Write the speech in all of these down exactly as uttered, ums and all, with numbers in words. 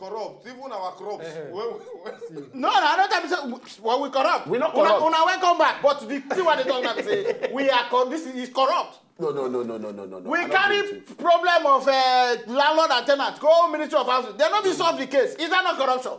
corrupt, even our corrupt. Eh, eh. When, when, No, no, I don't tell you say well, we corrupt. We not Una, corrupt. una welcome back, but the thing what they talk about say we are corrupt. This is corrupt. No, no, no, no, no, no, no, no. We I don't carry agree with you. Problem of uh, landlord and tenant. Go Ministry of Housing. They no be solve the case. Is that not corruption?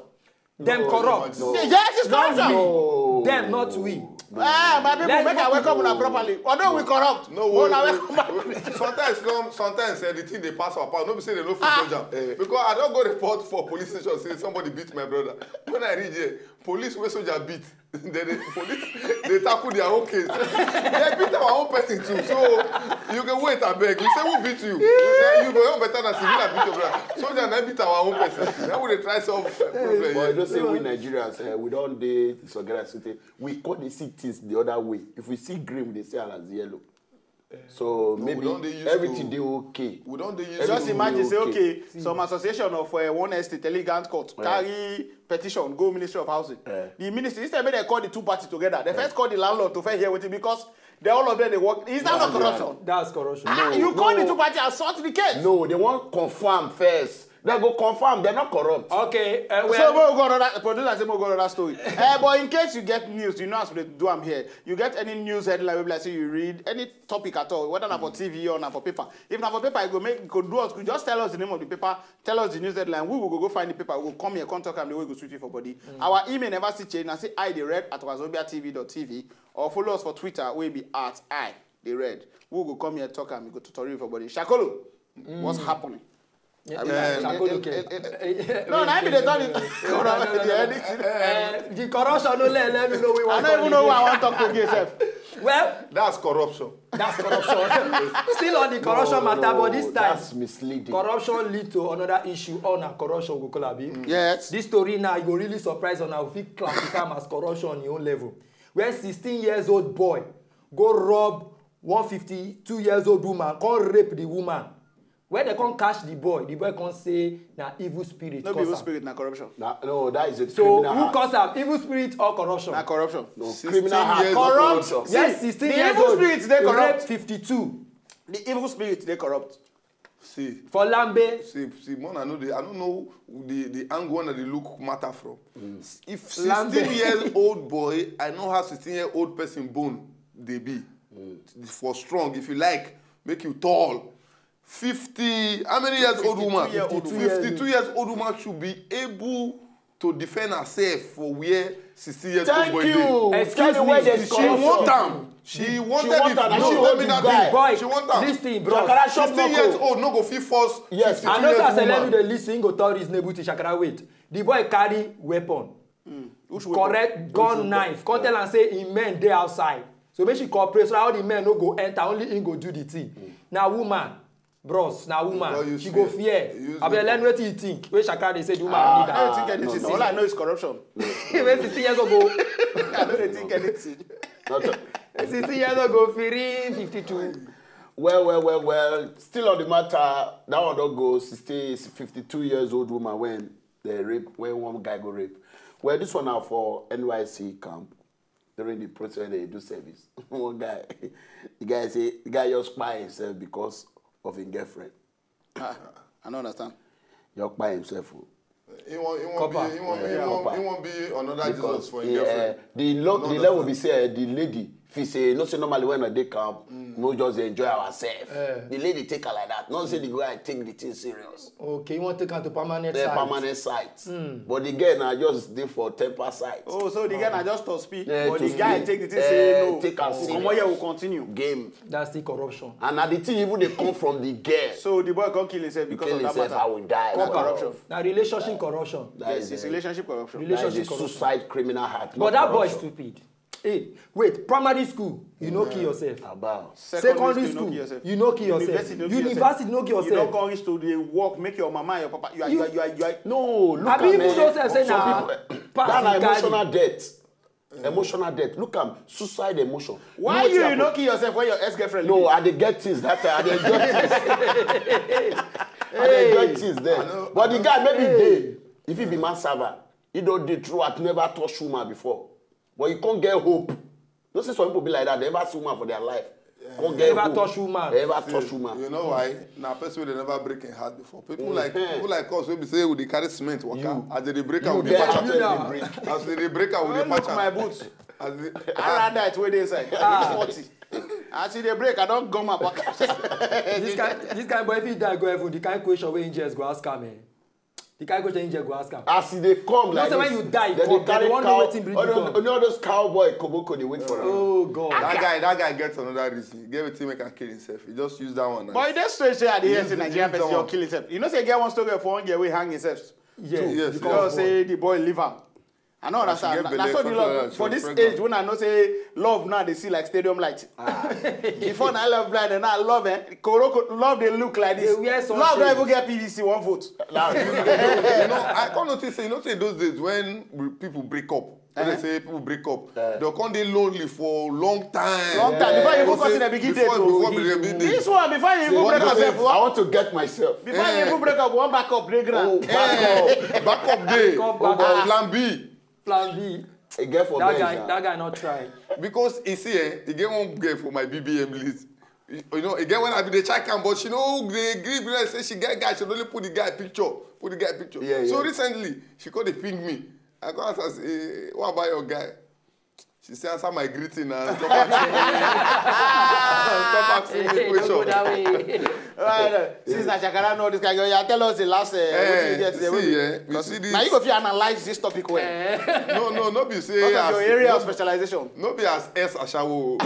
Dem corrupt. No. Yes, it's corruption. No. Dem, not we. Ah, my people, Let's make I not welcome people. Una properly. Although we corrupt, No, but Una we, welcome back. we, sometimes come, sometimes eh, the thing they pass our power. No, be say they no fit Ah. soldier because I don't go report for police station say somebody beat my brother. When I reach there, police wey soldier beat, then the police they tackle their own case. They beat our own person too. So you can wait, I beg. You say who beat you? You, you go help better than civil beat your brother. Soldier na beat our own person. Now we dey try solve problem. But Here. you know say we Nigerians, eh, we don't dey disorganized city. We call the see things the other way. If we see green, we dey see am as yellow. So we maybe don dey used everything to- dey okay. We don't dey use Just Everything imagine will say okay. Okay, some association of uh, one estate, Elegant Court, carry petition, go Ministry of Housing. Eh. The ministry, instead make they call the two parties together. They first call the landlord to first hear wetin because they all of them they work. Is that not corruption? That's corruption. Ah, you call the two parties and sort the case. No, they wan confirm first. They go confirm. They're not corrupt. Okay, uh, So well, we'll go another producer say we'll go another story. Eh, but in case you get news, you know as we do am here. You get any news headline wey be like say you read any topic at all, whether na for T V or na for paper. If na for paper, you go make go do us. Just tell us the name of the paper. Tell us the news headline. We will go, go find the paper. We go come here, come talk am the way we go sweet you for body. Our email never see change. Na say I the red at wazobia T V dot T V or follow us for Twitter. We be at I the red. We go come here talk am. We go tutorial for body. Shakolo, what's happening? Shakolo, okay. No, na be the turn it. Corona, the editing. Eh, the corruption no let let me know we I want don't even know who I want talk to again sef. Well, That's corruption. that's corruption. Still on the corruption matter, but this time That's misleading. Corruption lead to another issue. On a corruption we call abi. Yes. This story now you go really surprise on how fit classify am as corruption on your own level. Where sixteen years old boy go rob one fifty-two years old woman, come rape the woman. When they come catch the boy, the boy come say na evil spirit No be cause evil am. Spirit, na corruption. Na- no, that is a So criminal who act. Cause am? Evil spirit or corruption? Na corruption. No, Sixteen criminal act, years not old. Corruption. Yes, See, sixteen the years evil old. spirits dey Rape corrupt. fifty-two The evil spirit dey corrupt. See, for Lambe. see, see, man, I know the, I don't know the, the angle that they look matter from. If Lambe. sixteen years old boy, I know how sixteen year old person bone they be. For strong, if you like, make you tall. fifty, how many years old woman? Fifty-two year old woman. fifty-two years old woman should be able to defend herself for where sixteen years Thank old boy you. Excuse Tell me me. where there's She corruption. want am. She wanted want it. am. No, She tell want me the that guy. thing. Boy, She want am. Listen, bro. Shakara shop sixteen no years go. Old no go fit force. Yes. I fifty-two know years say as a woman. level dey listen, go tell reasonable thing. Shakara wait. The boy carry weapon. Which weapon? Correct gun knife. Come tell am say him men dey outside. So make she cooperate so that all the men no go enter, only him go do the thing. Na woman, bros, na Because woman. you She go see, fear. you see Abeg, learn wetin you think. Wey Shakara dey say the woman Ah, need I don't am. think anything. no, no. All I know is corruption. Wey sixteen years old go. I don't dey think anything. Not a- sixteen years old go free fifty-two. Well, well, well, well. Still on the matter, that one don't go. sixty, fifty-two years old woman when they rape, when one guy go rape. Well, this one now for N Y C camp during the process they do service. One guy, the guy say the guy just kpai himself because of his girlfriend. Ah, I don't understand. Just kpai himself. Oh. He won't, he won't Copper. be, he won't, Yeah, he won't, copper. He won't be another Because Jesus for his he, uh, girlfriend. the, lo- No, the no, level no. Be say the lady, if he say no say normally when I dey camp, no just dey enjoy ourselves. Eh. The lady take her like that. Not say the guy take the thing serious. Okay, you wan take am to permanent The site. Permanent site. But the girl na just dey for temper site. Oh, so the guy na just to speak, Eh, but to the guy speak. take the thing Eh, say no. take am Come on, here serious. We continue. Game. That's still corruption. And na the thing even dey come from the girl. So the boy come kill himself because Kill of that himself, matter. I will die. Called corruption. Na relationship corruption. That Yes, is it's a- relationship corruption. That is a Relationship corruption. Suicide criminal act. But Not that boy corruption. Stupid. Hey, wait, primary school, you no kill yourself. About. Secondary you no school, kill yourself. you no kill yourself. University, no kill University, yourself. no kill You yourself. Don't come reach to the work, make your mama and your papa. You are, you, You- are, you, are, you are. No, look Abi at even me. Those say Some na people- pass That na the guy. Emotional death. Emotional death. Look am, suicide emotion. Why Know you, wetin you no happen? Kill yourself when your ex girlfriend? No, I dey get things that time. I dey enjoy things. I dey enjoy things then. But the guy maybe dey. If he be man servant, he don dey throughout, never touch woman before. But you can't get hope. No say some people be like that. They never see woman for their life. Come get Never hope. Touch woman. Never touch woman. You know why? Na person wey dey never break im heart before. People like Mhm. people like us wey be say we dey carry cement waka, You- as they dey break You am, we dey get patch after am. the break. As they dey break am, we dey Don't look patch am. My boots. As they, I ride that wey dey inside. Reach forty. As e dey break, I don gum am back. This kind, this kind boy, if he die, go heaven. The kind question wey angels go ask am, eh? The kind question angels go ask am. As e dey come You know like say when this, you die, you dem come, dey they carry wan know cow. wetin bring All you those, come. you know those cowboy koboko dey wait for am. Oh God. That guy, that guy gets another reason. He get wetin make am kill himself. He just use that one. But e dey strange say I dey hear Use- say Nigerian use that person one. Just kill himself. You know say e get one story for one girl wey hang himself. Yes. Yes, Because say the boy leave am. I no And she understand. get Na, na belle, so the something love like that, for she was this pregnant. Age when I know say love now they see like stadium light. Before na love blind and now love eh. Koroko love dey look like this. They wear Love don't sunshade. Even get P V C one vote. You know, I come notice say, you know say those days when we- people break up, when they say people break up, they'll come dey lonely for a long time. Long time. Before you even Say- come see the begin date. Before, Oh. before we begin date. This one before you even What break do you up say? sef. I want to get myself. Before you even break up, one back up dey ground. Oh, back up. Eh, back up day. Come back up. Plan B. Plan B. E get for That bed, guy, sha. That guy not try. Because you see, eh, e get one girl for my B B M list. You, you know, again when I be the check am, but she no dey gree be like say she get guy, she only put the guy picture, put the guy picture. Yeah, So yeah. Recently, she called the ping me. I go ask her say, "What about your guy?" She say, "Answer my greeting and stop asking me." Stop asking me Hey, don't go question. That way. Right, uh, since na Shakara know this kind of, yeah, tell us the last. Uh, wetin you Eh, get today, see, wetin- eh, you 'Cause see this- Now you go fit analyze this topic well. No, no, no be say Because of as- your area no, of specialization. No be as S ashawo.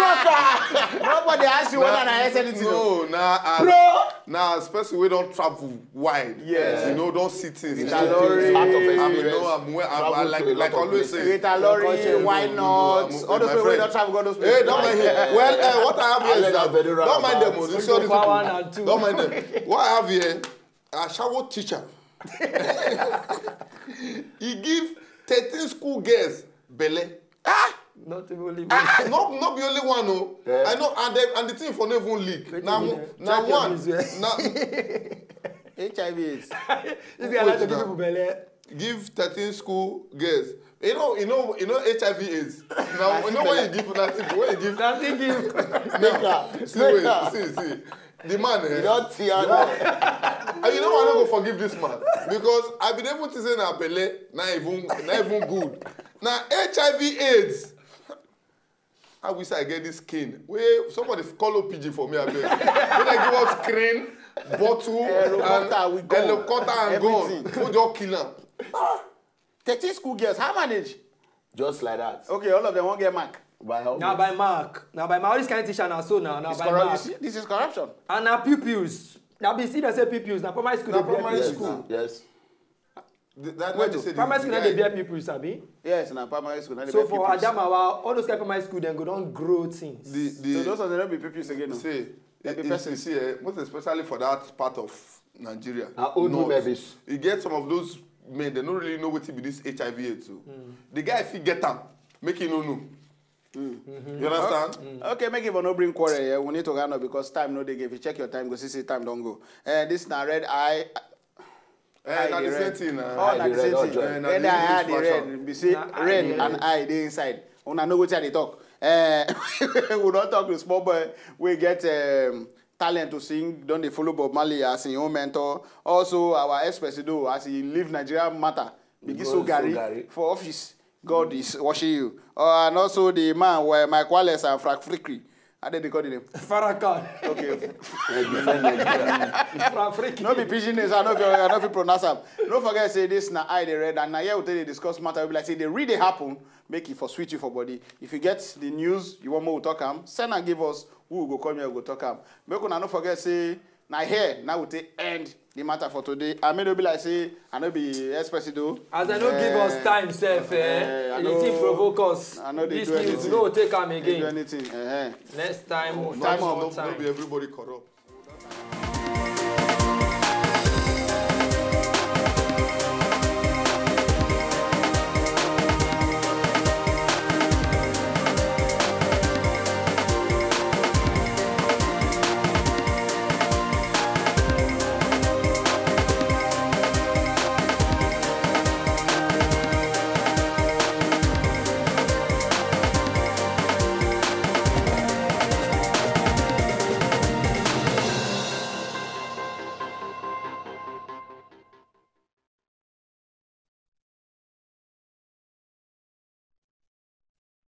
Nobody ask you whether na S anything. No, na as Bro. Na as person wey don travel wide. Yes. You know, don see things. Rita Lori. Out of I mean, experience. No, I'm, I'm, Travel I'm to like, a lot like of always places. say. Rita Lori, Culture. Why No, Not? I'm- All those my people wey friend. don travel go those places. Hey, don't mind him. Well, uh, what I have here is Allen that. Avedura Don't mind them. Abat. Oh. You see all these Kwa people. one and two. Don't mind them. What I have here, Ashawo teacher. He give thirteen school girls belle. Ah! Not even only. Ah, no, no be only one o. Yeah. I know, and the, and the thing for no even leak. Wetin Na be one, that? na Check your one. news, yeah. Na H I V AIDS. This guy like to give people belle. Give thirteen school girls. You know, you know, you know H I V AIDS. Now, you know when you give nothing, when you give. Nothing give. Make her. See, wait, Make her. see, see. The man, eh? You don tear am. And you know what? I no go forgive this man because I been able to say na belle, na even, na even good. Na H I V AIDS. I wish I get this skin. Wait, somebody call up P G for me, I beg. When I give us screen, bottle, Helicopter, and we go. Helicopter and gun. Everything. We just kill am. Thirteen school girls, how manage? Just like that. Okay, all of them won't get mark. By how Now by mark. Now by mark. All this kind of teacher now so now. Now It's by corrupt. You mark. See, this is corruption. And now pupils. Now be see they say pupils. Now primary school. Na They be primary pupils. school. Yes. The- that- Wait, that they say the Primary school now guy- they bear pupils, abi. Yes, na primary school. Na they So be for pupils. Adamawa, all those kind of primary school then go don grow things. the, the, So those ones they don't be pupils again. No. See, Every you person. See, eh, most especially for that part of Nigeria. Na old North. Women be s- You get some of those men, they don't really know what to be this H I V AIDS. So the guy, if he get am, make him no know. You understand? Okay, make it for no bring quarrel here. We need to run up because time no dey give. If you check your time, go see say time don't go. Uh, this na red eye. Eh, na Eye the dey same red. Thing. Oh, Uh, na Eye the dey same red, thing. Ojo. Eh, na Red the eye, English the version. red. We say Na eye red dey and red. Eye dey inside. Una know wetin I dey talk. Uh, we don talk with small boy. We get um, talent to sing. Don dey follow Bob Marley as him own mentor. Also, our ex-presido as he leave Nigeria matter. Begin Go so so Gary Gary. For office. God is watching you. Uh, and also the man where Mike Wallace and Frank Frickery. How did they call the name? Farrakhan. Okay. Eh, defend Nigeria. Frank Frickery. No be pidgin names. I no fit, I no fit pronounce am. No forget say this na Eye dey red and na here we take dey discuss matter. We be like say they really happen. Make it for sweet you for body. If you get the news, you want more we talk am. Send and give us. Who go come here go talk am. Make una no forget say na here now we take end the matter for today. I may no be like say I no be expert though. As I no give us time sef, eh? Eh, I The no- thing provoke us. I no dey This do news anything. No take am Dey do again. Anything. Eh. Next time, we'll Time find of- more No, no time. Be everybody corrupt.